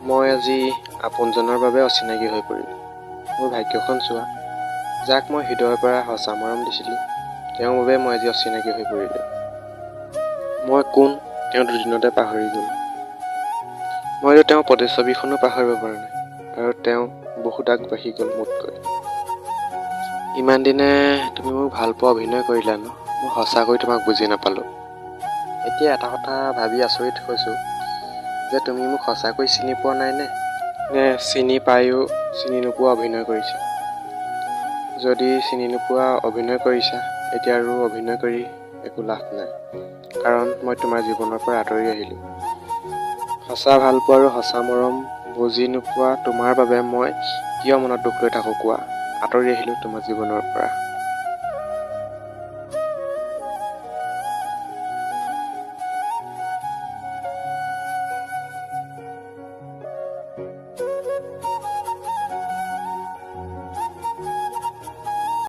মই আজি আপোনজনৰ বাবে অচিনাকি হৈ পৰিলোঁ। মোৰ ভাগ্যখন চোৱা, যাক মই হৃদয়ৰ পৰা সঁচা মৰম দিছিলোঁ, তেওঁৰ বাবে মই আজি অচিনাকি হৈ পৰিলোঁ। মই কোন তেওঁ দুদিনতে পাহৰি গ'ল। মইতো তেওঁৰ প্ৰতিচ্ছবিখনো পাহৰিব পৰা নাই আৰু তেওঁ বহুত আগবাঢ়ি গ'ল মোতকৈ। ইমান দিনে তুমি মোক ভাল পোৱা অভিনয় কৰিলা ন? মই সঁচাকৈ তোমাক বুজি নাপালোঁ। এতিয়া এটা কথা ভাবি আচৰিত হৈছোঁ যে তুমি মোক সঁচাকৈ চিনি পোৱা নাইনে, নে চিনি পায়ো চিনি নোপোৱা অভিনয় কৰিছা? যদি চিনি নোপোৱা অভিনয় কৰিছা, এতিয়া আৰু অভিনয় কৰি একো লাভ নাই, কাৰণ মই তোমাৰ জীৱনৰ পৰা আঁতৰি আহিলোঁ। সঁচা ভালপোৱা আৰু সঁচা মৰম বুজি নোপোৱা তোমাৰ বাবে মই কিয় মনত দুখ লৈ থাকোঁ কোৱা? আঁতৰি আহিলোঁ তোমাৰ জীৱনৰ পৰা।